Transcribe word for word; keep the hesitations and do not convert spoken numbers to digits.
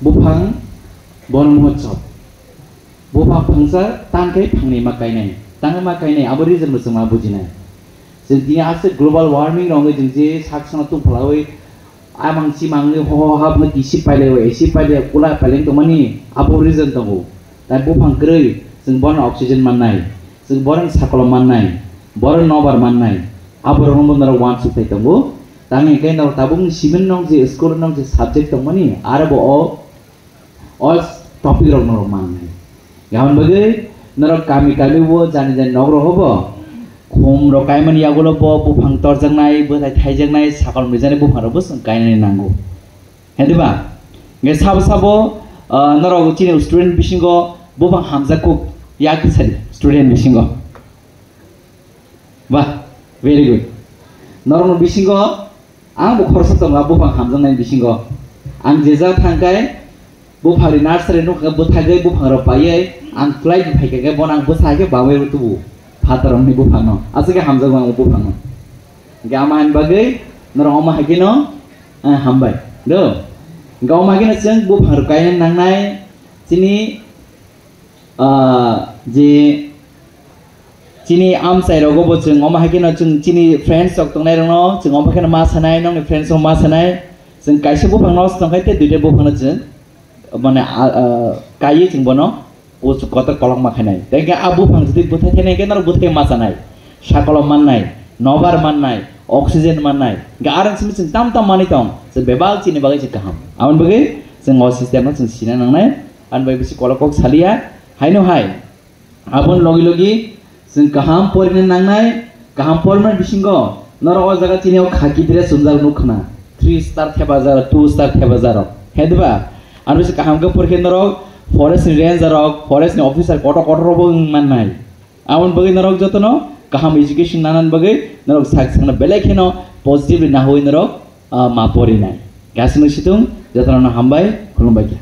Buphang Bon Mahotsav. Buphang phangsa tangkhe phangnwi ma kainai. Tangkhe ma kainai, abo reason bo chwng ma bujinai. Chwng tini aswk global warming rok wngwi chwng je sak sano tungphalawi amang chimangwi ho ho hapno kisi pailaiwi, esi pailai, kula pailai tongmani abo reason tongo. Tai buphang kwrwi chwng bono oxygen mannai, chwng bono sakolom mannai, bono nobar mannai, aborokno bo norok uansuk thai tongo. Tangwi khe norok tabukni simi nong je school nong je subject tongmani, aro bo o all topic rok norok mannai. Aboni bagwi norok kami kami bo jani jani nok rogo bo khum rok kaimani yagulo bo buphang torjaknai, bwthai thaijaknai, sakol mwijani buphang rok bo chwng kainani nango. Hediba? Nge sabo sabo, ah, norok chini student bisingo buphang hamjak kuk yak sadi student bisingo. Bah, very good. Norokno bisingo ang bo khoroksa tongo, buphang hamjaknai bisingo. Ang je ja thangkai, buphangni nursery nukha bwthagwi buphang rok paiwi ang flight phai khe bono ang bwsa khe bawi tubu. Phatar rokni buphangno. Aswk khe hamjakgo ang buphangno. Hingkhe ama hani bagwi norok omo hai kheno, ah, hambai. Do. Hingkhe omo hai kheno chwng buphang rok kainani nangnai chini ah, je chini amchai rogo bo chwng omo hai kheno chwng chini friends rok tongnai rokno chwng omo kheno ma sanai, nokni friends rok ma sanai, chwng kaisa buphang no tongkhai tei duita buphang no chwng mane, ah, ah, kaiwi chwng bono kuchuk kotor kolokma khainai. Tei khe a buphang jodi bwthai thainai khe norok bwthai ma sanai, sakolom mannai, nobar mannai, oxygen mannai. Hingkhe arang simi chwng tam tam manwi tong, chwng bebak chini bagwi chwng kaham. Aboni bagwi chwng o system no chwng sina nangnai. Ani bai bisi kolok kok saliya, haino hai. Aboni logi logi chwng kaham porina nangnai, kaham pormani bisingo norok o jaga chini o khaki dress chumjak nuk khna, three star thepajak, two star thepajak rok. Hediba? Ani bisi kaham khe porikhe norok forest ni ranger rok, forest ni officer kotor kotor rok bo wng mannai. Aboni bagwi norok jotono kaham education nanani bagwi norok sak sakno belai kheno positively nahui norok, ah, ma porinai. Gasino situng jotono hambai, khulumbai khe.